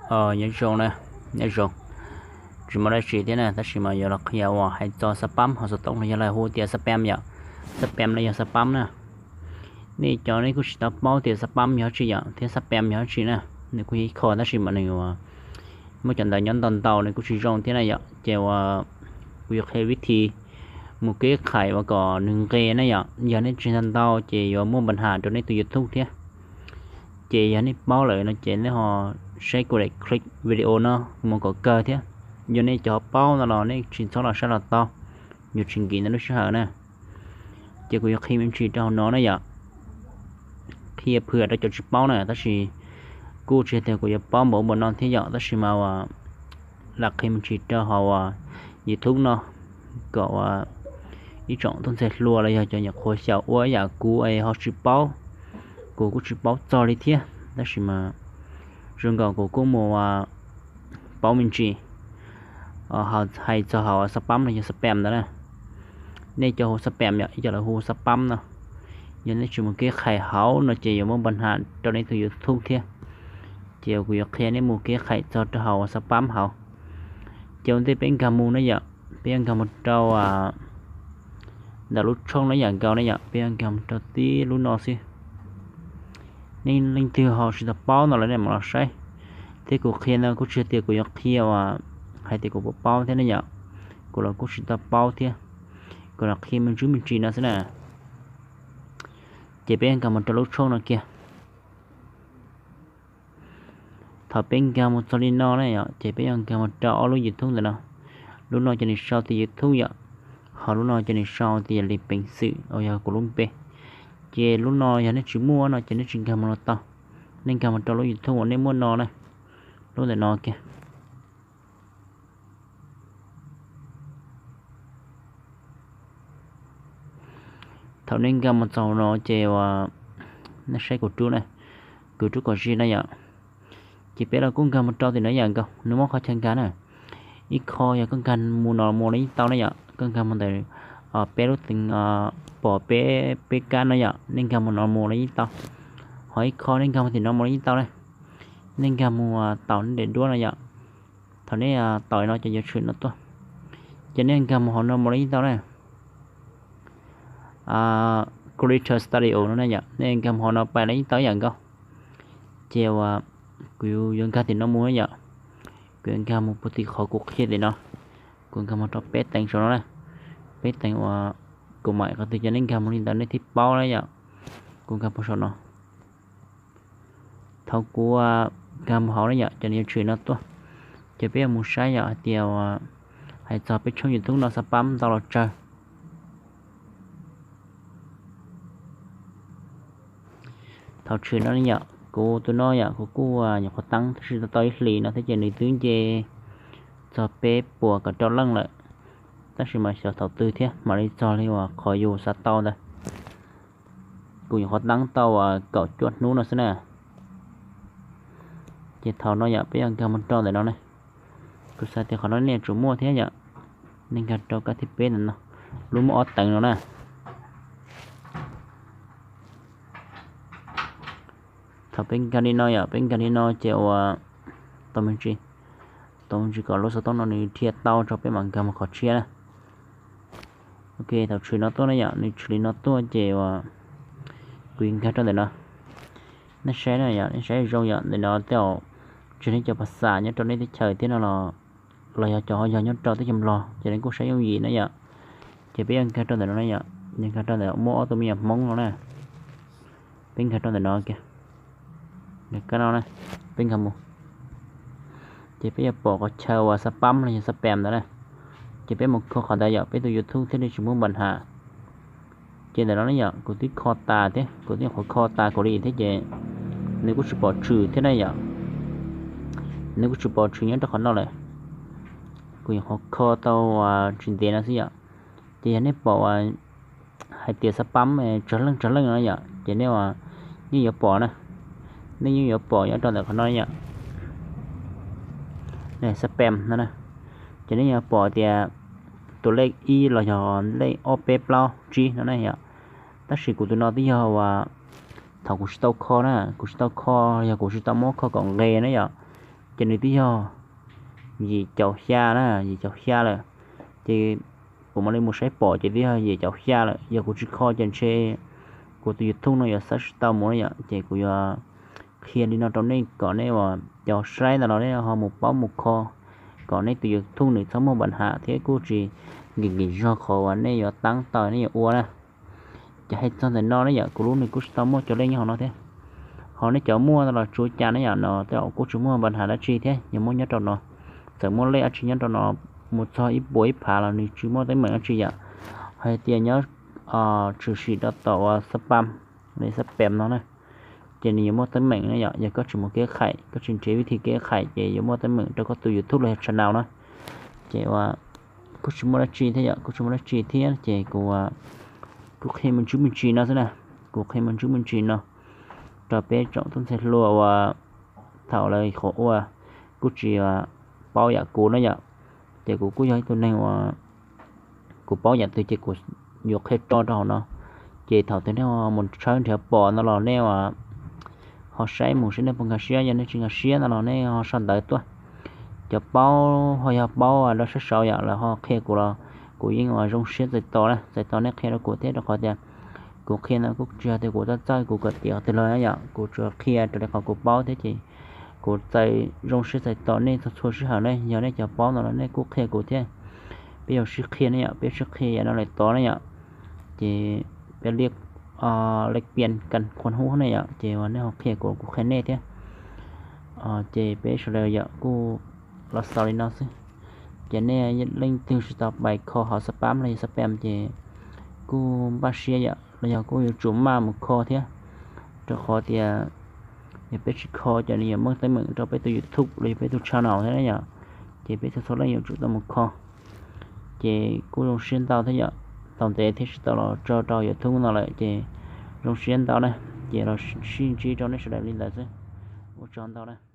Nyob zoo na, nyob zoo. Tsis muaj dab tsi thiab na, tab sis mas yuav los qhia uas hais txog xab pab hauv xov tooj no yog lawv hu tias xab pem yom. Xab pem no yog xab pab na. Nej cov nej kuj tsis tau paub tias xab pab yog dab tsi yom thiab xab pem yog dab tsi na. Nws kuj yog ib qho tab sis mas nws muaj cov ntawv nyob ntau ntau nws kuj tsis zoo thiab na yom. Ces uas kuv yuav qhia vib thi mus keb khais uas kom nws nqe na yom. Yog nej tsis ntau ntau ces yuav muaj npa has rau nej tus YouTube thiab. Ces yog nej paub lawm no ces nej ho saib kuv daim clip video no mus kom kawg thiab. Yog nej cov ho paub no los nej tsis txhob los saib los tau, yuav tsis nkim ntawm lub sij hawm na. Ces kuv yuav qhia me ntsis rau hauv no na yom, qhia phwam rau cov tsis paub na, tab sis kuj tsis yog tias kuv yuav paub npaum npaum no thiab yom, tab sis mas uas lam qhia me ntsis rau hauv YouTube no kom uas ib tsoom tub ntxhais hluas los yog cov nyuam qhuav xyaum ua ib yam kuv es ho tsis paub, kuv kuj tsis paub txog li thiab, tab sis mas zoo nkaus kuv kuj mus paub me ntsis hais txog hauv xab pab no yog xab pem ntawd na. Nej cov hu xab pem yom, ib co lawv hu xab pab no. Yog nej tsis mus keb khais hauv no ces yuav muaj npa has rau nej tus YouTube thiab. Ces kuv yuav qhia nej mus keb khais txog rau hauv xab pab hauv. Ces ua ntej peb nkag mus na yom, peb yuav nkag mus rau ntawm lub tshooj no yam nkaus na yom, peb yuav nkag mus rau tib lub no xwb. Nej leej twg ho tsis tau paub no los nej mam los saib, thiab kuv qhia no kuj tsis yog tias kuv yuav qhia uas hais tias kuv puas paub thiab ne yom, kuv los kuj tsis tau paub thiab, kuv los qhia me ntsis me ntsis no xwb na. Ces peb yuav nkag mus rau lub tshooj no kiag. Thaum peb nkag mus txog li no na yom, ces peb yuav nkag mus rau ob lub YouTube ntawm no. Lub no ces nws sau tias YouTube yom, ho lub no ces nws sau tias Lis Peev Xwm uas yog kuv lub npe. Ces lub no yog nej tsis muaj no ces nej tsis nkag mus los tau, nej nkag mus rau lub YouTube uas nej muaj no na, lub ntawm no kiag. Thaum nej nkag mus txog no ces uas nej saib kuv rub na, kuv rub kom zij na yom. Ces peb los kuj nkag mus rau tim no yam nkaus, nws muaj qhov chaw nkag na. Ib qho yog koj nkag mus no mus los yeej tau na yom, koj nkag mus ntawm peb lub teev pom peb peb kab no yom, nej nkag mus no mus los yeej tau. Ho ib qho nej nkag mus tim no mus los yeej tau na. Nej nkag mus taus nej daim duab no yom. Thaum nej taus no ces yuav tshwm no tuaj, ces nej nkag mus hauv no mus los yeej tau na. Creator Studio no na yom, nej nkag mus hauv no pais los yeej tau yam nkaus. Ces uas kuv yuav nkag tim no mus na yom, kuv yuav nkag mus puag tim qhov kuv qhia tim no, kuv nkag mus rau peb teev saum no na, peb teev uas kuv mam qhov twg ces nej nkag mus li ntawd nej thiaj paub na yom. Kuv nkag puag saum no. Thaum kuv nkag mus hauv na yom, ces nws yuav tshwm no tuaj, ces peb yuav mus saib yom hais tias hais txog peb tshooj YouTube no xab pab ntau los tsawg. Thaum tshwm no yom, kuv tus no yom kuv kuj nyuam qhuav teeb tab sis tau tau ib hlis no thiab ces nws twb nce txog peb puas kaum rau leej lawm, tab sis mas xyov thaum twg thiab mam li txog li uas qhov yus xav tau ntawd. Kuv nyuam qhuav teeb tau uas kaum cuaj hnub no xwb na. Ces thaum no yom peb yuav nkag mus rau ntawm no ne. Kuv xav tias qhov no nej yuav tsum muaj thiab yom. Nej nkag rau kab thib peb ntawm no, lub muaj ob teev no na. Thaum peb nkag li no yom, peb nkag li no ces uas tau me ntsis, tau me ntsis kom lub xov tooj no nws dhia tau tso peb mam nkag mus qhov tshiab na. Ok, thaum tshwm no tuaj na yom, nws tshwm li no tuaj ces uas kuv yuav nkag rau ntawm no. Nej saib na yom, nej saib zoo yom, ntawm no tej zaum tsis nej cov pas xas nyob rau nej teb chaws thiab no los, los yog cov ho yog nyob rau teb chaws Nplog ces nej kuj saib yooj yim na yom. Ces peb yuav nkag rau ntawm no na yom, yuav nkag rau ntawm muaj ob tug me nyuam Hmoob no na. Peb nkag rau ntawm no kiag, nkag kab no na, peb nkag mus. Ces peb yuav pom qhov chaw uas xab pab los yog xab pem ntawd na. Ces peb mus kho qhov ntawd yom, peb tus YouTube thiaj li tsis muaj npa has. Ces ntawm no ne yom, kuv twb kho tas thiab, kuv twb nyuam qhuav kho tas kuv li thiab ces nws kuj tsis pom tshwm thiab na yom. Nws kuj tsis pom tshwm nyob rau qhov no lawm. Kuv nyuam qhuav kho tau tsis ntev no xwb yom. Ces yog nej pom hais tias xab pab tsawg leej tsawg leej no yom, ces nej yeej yuav pom na. Nej yeej yuav pom nyob rau ntawm qhov no yom, xab pem no na. Ces nej yuav pom tias tus lej ib los yog lej ob peb plaub tsib no na yom. Tab sis kuv tus no twb yog uas thaum kuv tsis tau kho na, kuv tsis tau kho, yog kuv tsis tau muab kho kom nqe na yom, ces nws twb yog yim caum xya na, yim caum xya lawm. Ces kuv mam li mus saib pom ces twb yog yim caum xya lawm. Yog kuv tsis kho ces ntshe kuv tus YouTube no yuav xav tsis tau mus na yom. Ces kuv yuav qhia li no rau nej kom nej uas cov saib ntawd los nej ho mus paub mus kho, kom nej tus YouTube nws txhob muaj npa nham thiab kuj tsis nkim nkim zog qhov uas nej yuav taab tau nej yuav ua na. Ces hais txog ntawm no ne yom, kuv lub nws kuj tsis tau muaj cov lej nyob hauv no thiab. Ho nej cov muaj ntawd los tsuav cas ne yom, no tej zaum kuj tsis muaj npa nham dab tsi thiab, yog muaj nyob rau no, txawm muaj lej dab tsi nyob rau no mus txog ib puas ib phav los nws tsis muaj teeb meem dab tsi yom. Hais tias nyob tshwm sim rau tom uas spam li spam no na, ces nws yuav muaj teeb meem na yom. Yog koj tsis mus keb khais, koj tsis nrhiav vib thi keb khais ces yuav muaj teeb meem rau koj tus YouTube los yog channel na. Ces uas kuj tsis muaj dab tsi thiab yom, kuj tsis muaj dab tsi thiab ces kuv kuj qhia me ntsis me ntsis no xwb na. Kuv qhia me ntsis me ntsis no rau peb tsoom tub ntxhais hluas uas thaum lawv qhov ua kuj tsis paub yam kuv na yom. Ces kuv kuj yog ib tug neeg uas kuv paub yam twg ces kuv yuav qhia rau rau hauv no. Ces thaum twg nej mus tshawb nrhiav pom no los nej ho saib mus saib nej puas nkag siab, yog nej tsis nkag siab no los nej ho sau ntawv tuaj. Cov paub ho yog paub rau sab saud yom, lawv ho qhia kuv los kuv yeej uas zoo siab txais tos na, txais tos nej qhia rau kuv thiab rau qhov tias kuv qhia no kuj tsis yog tias kuv txawj txawj kuv kom tiav qhov twg los yom, kuv tsuas qhia raws li qhov kuv paub thiab ces kuv txais zoo siab txais tos nej txhua txhua sij hawm ne. Yog nej cov paub no los nej kuj qhia kuv thiab. Peb yuav sib qhia ne yom, peb sib qhia yam no lawm tod ne yom. Ces peb liab lej pian kas khuas hub ne yom, ces uas nej ho qhia kuv kuv qhia nej thiab. Ces peb sawv daws yom kuj los xaus li no xwb. Ces nej leej twg tsis tau pais kho hauv spam los yog spam ces kuj npaj siab yom, los yog kuj yuav tsum maj mus kho thiab, rau qhov tias yog peb tsis kho ces nws yuav muaj teeb meem rau peb tus YouTube los yog peb tus channel thiab na yom. Ces peb txhua txhua leej yuav tsum tau mus kho. Ces kuj zoo siab ntau thiab yom, tau ntev thiab tsis tau los tso rau YouTube no lawm ces zoo siab ntau na. Ces los sib ntsib rau nej sawv daws li ntawd xwb. Ua tsaug ntau na.